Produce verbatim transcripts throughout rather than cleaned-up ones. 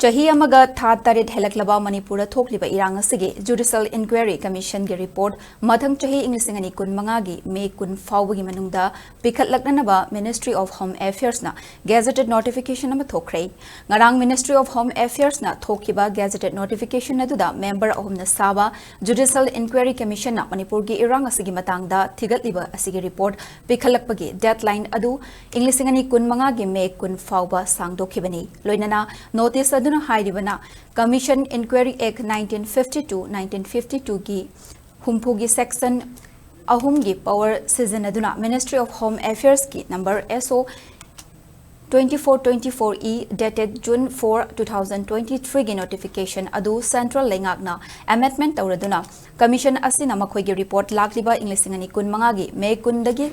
ꯆꯍꯤ ꯑꯃꯒ ꯊꯥ ꯇꯔꯦꯠ ꯍꯦꯜꯂꯛꯂꯕ ꯃꯅꯤꯄꯨꯔꯗ ꯊꯣꯛꯂꯤꯕ ꯏꯔꯥꯡ ꯑꯁꯤꯒꯤ Judicial Inquiry Commissionꯒꯤ report ꯃꯊꯪ ꯆꯍꯤ ꯏꯪ ꯂꯤꯁꯤꯡ ꯑꯅꯤ ꯀꯨꯟ ꯃꯉꯥꯒꯤ May ꯀꯨꯟ ꯐꯥꯎꯕꯒꯤ ꯃꯅꯨꯡꯗ ꯄꯤꯈꯠꯂꯛꯅꯅꯕ Ministry of Home Affairsꯅ gazetted notification ꯑꯃ ꯊꯣꯛꯈ꯭ꯔꯦ꯫ ꯉꯔꯥꯡ Ministry of Home Affairsꯅ ꯊꯣꯛꯈꯤꯕ gazetted notification ꯑꯗꯨꯗ member ꯑꯍꯨꯝꯅ ꯁꯥꯕ Judicial Inquiry Commissionꯅ ꯃꯅꯤꯄꯨꯔꯒꯤ ꯏꯔꯥꯡ ꯑꯁꯤꯒꯤ ꯃꯇꯥꯡꯗ ꯊꯤꯒꯠꯂꯤꯕ ꯑꯁꯤꯒꯤ report ꯄꯤꯈꯠꯂꯛꯄꯒꯤ deadline ꯑꯗꯨ ꯏꯪ ꯂꯤꯁꯤꯡ ꯑꯅꯤ ꯀꯨꯟ ꯃꯉꯥꯒꯤ May ꯀꯨꯟ ꯐꯥꯎꯕ ꯁꯥꯡꯗꯣꯛꯈꯤꯕꯅꯤ꯫ ꯂꯣꯏꯅꯅ notice ꯑꯗꯨꯅ ꯍꯥꯏꯔꯤꯕꯅ Commission Inquiry Act nineteen fifty two, nineteen fifty twoꯒꯤ ꯍꯨꯝꯐꯨꯒꯤ section ꯑꯍꯨꯝꯒꯤ power ꯁꯤꯖꯤꯟꯅꯗꯨꯅ Ministry of Home Affairsꯀꯤ number S O twenty four twenty four E dated June four, two thousand twenty threeꯒꯤ notification ꯑꯗꯨ central ꯂꯩꯉꯥꯛꯅ amendment ꯇꯧꯔꯗꯨꯅ commission ꯑꯁꯤꯅ ꯃꯈꯣꯏꯒꯤ report ꯂꯥꯛꯂꯤꯕ ꯏꯪ ꯂꯤꯁꯤꯡ ꯑꯅꯤ ꯀꯨꯟ ꯃꯉꯥꯒꯤ May ꯀꯨꯟꯗꯒꯤ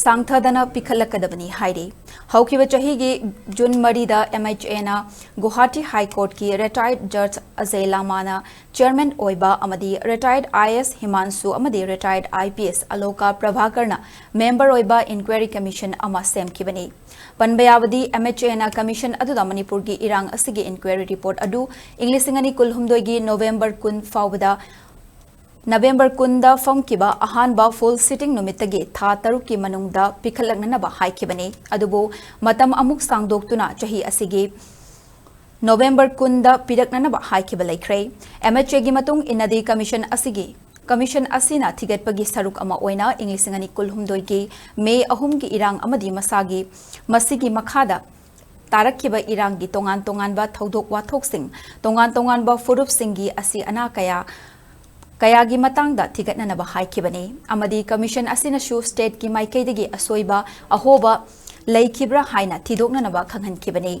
ꯁꯥꯡꯊꯗꯅ ꯄꯤꯈꯠꯂꯛꯀꯗꯕꯅꯤ ꯍꯥꯏꯔꯤ꯫ ꯍꯧꯈꯤꯕ ꯆꯍꯤꯒꯤ June ꯃꯔꯤꯗ MHAꯅ Guwahati High Courtꯀꯤ retired judge Ajay Lamana chairman ꯑꯣꯏꯕ ꯑꯃꯗꯤ retired IAS Himanshu ꯑꯃꯗꯤ retired IPS Aloka Prabhakarꯅ member ꯑꯣꯏꯕ inquiry commission ꯑꯃ ꯁꯦꯝꯈꯤꯕꯅꯤ꯫ ꯄꯟꯕ ꯌꯥꯕꯗꯤ MHAꯅ commission ꯑꯗꯨꯗ ꯃꯅꯤꯄꯨꯔꯒꯤ ꯏꯔꯥꯡ ꯑꯁꯤꯒꯤ inquiry report ꯑꯗꯨ ꯏꯪ ꯂꯤꯁꯤꯡ ꯑꯅꯤ ꯀꯨꯟꯍꯨꯝꯗꯣꯏꯒꯤ November ꯀꯨꯟ ꯐꯥꯎꯕꯗ November ꯀꯨꯟꯗ ꯐꯝꯈꯤꯕ ꯑꯍꯥꯟꯕ full sitting ꯅꯨꯃꯤꯠꯇꯒꯤ ꯊꯥ ꯇꯔꯨꯛꯀꯤ ꯃꯅꯨꯡꯗ ꯄꯤꯈꯠꯂꯛꯅꯅꯕ ꯍꯥꯏꯈꯤꯕꯅꯤ꯫ ꯑꯗꯨꯕꯨ ꯃꯇꯝ ꯑꯃꯨꯛ ꯁꯥꯡꯗꯣꯛꯇꯨꯅ ꯆꯍꯤ ꯑꯁꯤꯒꯤ November ꯀꯨꯟꯗ ꯄꯤꯔꯛꯅꯅꯕ ꯍꯥꯏꯈꯤꯕ ꯂꯩꯈ꯭ꯔꯦ꯫ MHAꯒꯤ ꯃꯇꯨꯡ ꯏꯟꯅꯗꯤ commission ꯑꯁꯤꯒꯤ commission ꯑꯁꯤꯅ ꯊꯤꯒꯠꯄꯒꯤ ꯁꯔꯨꯛ ꯑꯃ ꯑꯣꯏꯅ ꯏꯪ ꯂꯤꯁꯤꯡ ꯑꯅꯤ ꯀꯨꯟꯍꯨꯝꯗꯣꯏꯒꯤ May ꯑꯍꯨꯝꯒꯤ ꯏꯔꯥꯡ ꯑꯃꯗꯤ ꯃꯁꯥꯒꯤ ꯃꯁꯤꯒꯤ ꯃꯈꯥꯗ ꯇꯥꯔꯛꯈꯤꯕ ꯏꯔꯥꯡꯒꯤ ꯇꯣꯉꯥꯟ ꯇꯣꯉꯥꯟꯕ ꯊꯧꯗꯣꯛ ꯋꯥꯊꯣꯛꯁꯤꯡ, ꯇꯣꯉꯥꯟ ꯇꯣꯉꯥꯟꯕ ꯐꯨꯔꯨꯞꯁꯤꯡꯒꯤ ꯑꯁꯤ ꯑꯅꯥ ꯀꯌꯥ ꯀꯌꯥꯒꯤ ꯃꯇꯥꯡꯗ ꯊꯤꯒꯠꯅꯅꯕ ꯍꯥꯏꯈꯤꯕꯅꯤ ꯑꯃꯗꯤ commission ꯑꯁꯤꯅꯁꯨ stateꯀꯤ ꯃꯥꯏꯀꯩꯗꯒꯤ ꯑꯁꯣꯏꯕ ꯑꯍꯣꯕ ꯂꯩꯈꯤꯕ꯭ꯔꯥ ꯍꯥꯏꯅ ꯊꯤꯗꯣꯛꯅꯅꯕ ꯈꯪꯍꯟꯈꯤꯕꯅꯤ꯫